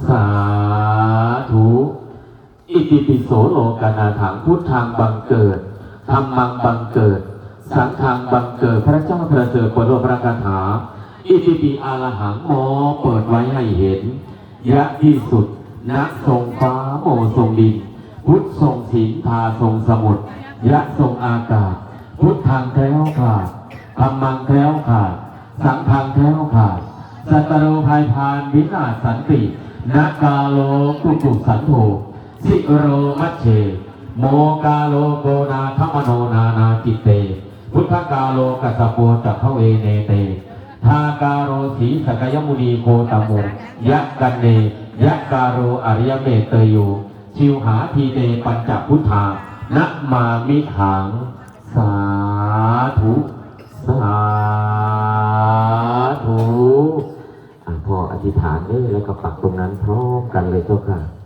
ສາທຸ ອິຕິປິໂສໂລກະນາຖັງ ພຸດທັງບັງເກີດ ທຳມັງບັງເກີດ ສັງຄັງບັງເກີດ ພະເຈົ້າປະເສີດ ເປີດໂລກປະກະຖາ ອິຕິປິອະລະຫັງ ໝໍເປີດໄວ້ໃຫ້ເຫັນ ຍະວິສຸດ ນະຊົງຟ້າ ໂມຊົງດິນ ພຸດຊົງສິນ ທາຊົງສະໝຸດ ຍະຊົງອາກາດ ພຸດທັງແຄ້ວຂາດ ທຳມັງແຄ້ວຂາດ ສັງຄັງແຄ້ວຂາດ ສັດຕະໂລພາຍພານວິນາດສັນຕິ ນະກາໂລກຸກຸສນໂທ ສິໂຣມັດເຊ ໂມກາໂລໂກນາຄະມະໂນນານາຈິດເຕ ພຸດທະກາໂລກັດສະໂປຈັກຂະເວເນເຕ ທາກາໂລສີສັກກະຍະມຸນີໂຄຕະໂມ ຍະກັນເນ ຍະກາໂລອະລິຍະເມດເຕໂຍ ຊິວຫາທີເຕ ປັນຈະພຸດທາ ນະມາມິຫັງ ສາທຸ ສາທຸ ອ່າ ພໍ່ອະທິຖານເດີ ແລ້ວກໍປັກຕົງນັ້ນພ້ອມກັນເລີຍເຈົ້າຂ້າ.